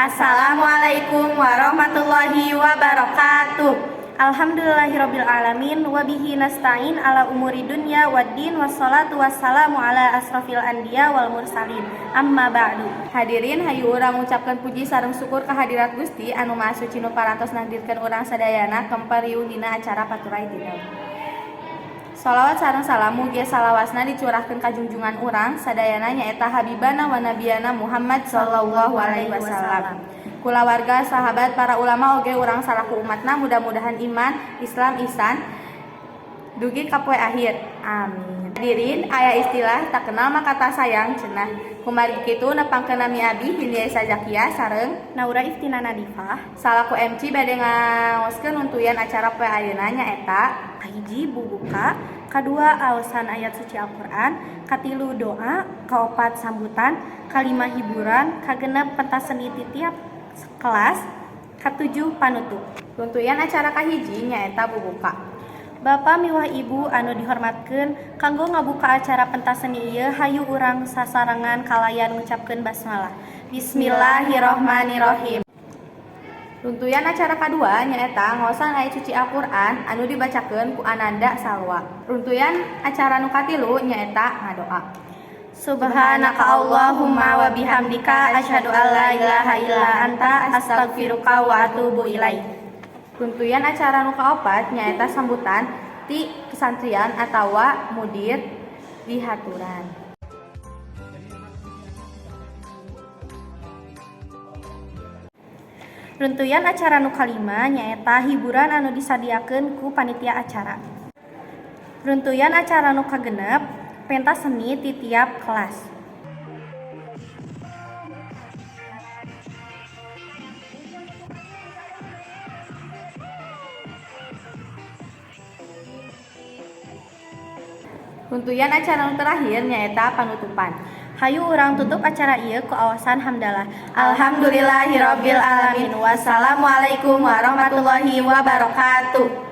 Assalamualaikum warahmatullahi wabarakatuh. Alhamdulillahirabbil alamin wa bihi nasta'in ala umuri dunya waddin, wassalatu wassalamu ala asrofil anbiya wal mursalin. Amma ba'du. Hadirin, hayu urang ngucapkeun puji sareng syukur kehadirat Gusti anu Maha Suci nu parantos nakdirkeun urang sadayana kempal riuh dina acara Paturay Dinten. Salawat sareng salam mugia salawasna dicurahkeun ka junjungan urang sadayana, nyaeta Habibana wa Nabiyana Muhammad sallallahu alaihi wasallam. Kulawarga, sahabat, para ulama, oge urang salaku umatna, mudah-mudahan iman, Islam, ihsan dugi ka poe akhir. Amin. Hadirin, aya istilah tak kenal maka tak sayang cenah. Kumargi kitu, nepangkeun nami abi Hindia Zakia sareng Naura Iftina Nadifah salaku MC bade ngaoskeun untuyan acara poe ayeuna, nyaeta Kahiji, bubuka. Kadua, aosan ayat suci Al-Qur'an. Katilu, doa. Kaopat, sambutan. Kalima, hiburan. Kagenep, pentas seni ti tiap kelas. Katujuh, panutup. Runtuyan acara kahiji nyaeta bubuka. Bapak miwah Ibu anu dihormatkeun, kanggo ngabuka acara pentas seni ieu, hayu urang sasarengan kalayan ngucapkeun basmalah. Bismillahirrohmanirrohim. Runtuyan acara kadua nyaeta ngaosan ayat suci Al-Qur'an anu dibacakeun ku Ananda Salwa. Runtuyan acara nu katilu nyaeta ngadoa. Subhanaka Allahumma wa bihamdika, asyhadu an la ilaha illa anta, astaghfiruka wa atubu ilaik. Runtuyan acara nu kaopat nyaeta sambutan ti kesantrian atawa mudir dihaturan. Runtuyan acara nu kalima nyaeta hiburan anu disadiakeun ku panitia acara. Runtuyan acara nu kagenep, pentas seni ti tiap kelas. Runtuyan acara nu terakhir nyaeta panutupan. Hayu urang tutup acara ieu ku aosan hamdalah. Alhamdulillahirabbil alamin. Wassalamualaikum warahmatullahi wabarakatuh.